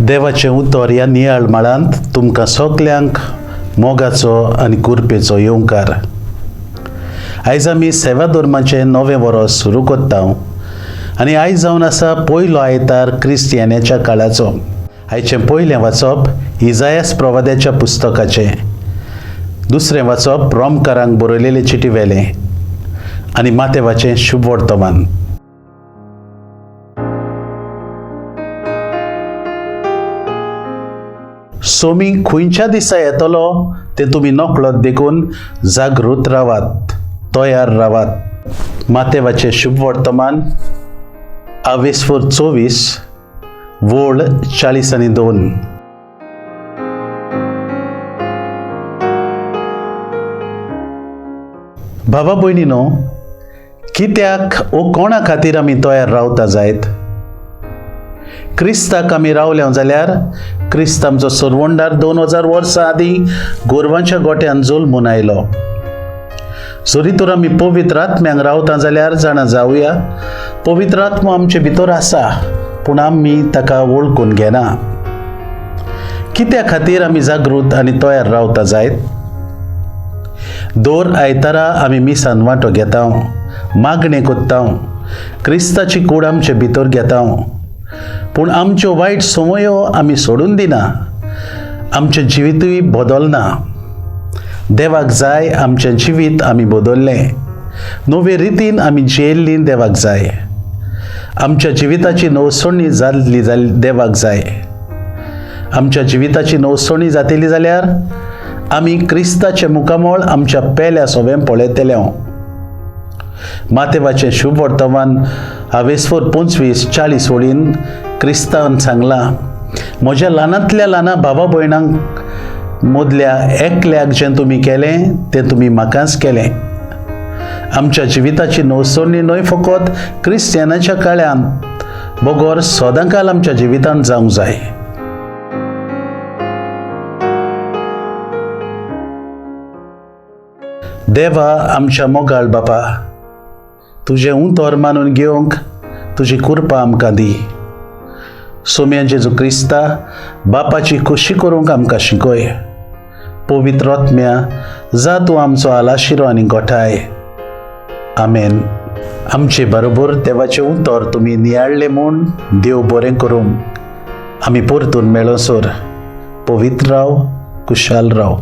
देवाचें उतर ह्या नियाळ माळांत तुमकां सगल्यांक मोगाचो आनी कुरपेचो येवकार. आयज आमी सेवा धर्माचें नवें वर्स सुरू करता आनी आयज जावन आसा पयलो आयतार क्रिस्तियानाच्या काळाचो. आयचें पयलें वाचप इजायास प्रवाद्याच्या पुस्तकाचें, दुसरें वाचप रोमकारांक बरयलेले चिटी वेलें आनी मातेवाचें शुभ वर्तमान. सोमी खंयच्या दिसा येतलो तें तुमी नकळत देखून जागृत रावात, तयार रावात. मातेवाचें शुभ वर्तमान आवेसफोर 24 वोळ 42. बाबा भयणीनो, कित्याक ओ कोणा खातीर आमी तयार रावता जायत? क्रिस्ताक आमी रावले जाल्यार क्रिस्त आमचो सरवंडार 2000 वर्सां आदीं गोरवांच्या गोट्यान जल्मून आयलो. जरी तर आमी पवित्र आत्म्यांक रावता जाल्यार जाणा जावया, पवित्र आत्मो आमचे भितर आसा, पूण आमी ताका वळखून घेना. कित्या खातीर आमी जागृत आनी तयार रावता जायत? दर आयतारा आमी मिसान वांटो घेता, मागणें करता, क्रिस्ताची कूड आमचे भितर घेता, पूण आमच्यो वायट संवयो आमी सोडून दिना, आमचें जिवितूय बदलना. देवाक जाय आमचें जिवीत आमी बदल्लें, नवे रितीन आमी जियेल्लीं देवाक जाय. आमच्या जिविताची नवसणी जाल्ली देवाक जाय. आमच्या जिविताची नवसणी जातली जाल्यार आमी क्रिस्ताचें मुखामळ आमच्या पेल्या सोवें पळयतले. मातेवाचें शुभ वर्तमान आवेसफोर 25 40 ओळीन क्रिस्तान सांगलां, म्हज्या ल्हानांतल्या ल्हाना भावा भयणांक मदल्या एकल्याक जें तुमी केलें तें तुमी म्हाकाच केलें. आमच्या जिविताची नवसणी न्हय फकत क्रिस्तियानाच्या काळांत बगर सदांकाल आमच्या जिवितांत जावंक जाय. देवा आमच्या मोगाळ बापा, तुजें उतर मानून घेवंक तुजी कृपा आमकां दी. सोम्या जेजू क्रिस्ता बापाची खोशी करूंक आमकां शिकय. पवित्र आत्म्या जा तूं आमचो आलाशिरो आनी गोठाय. आमेन. आमचे बरोबर देवाचें उतर तुमी नियाळ्ळें म्हूण देव बरें करूं. आमी परतून मेळोसर पवित्र राव, कुशाल राव.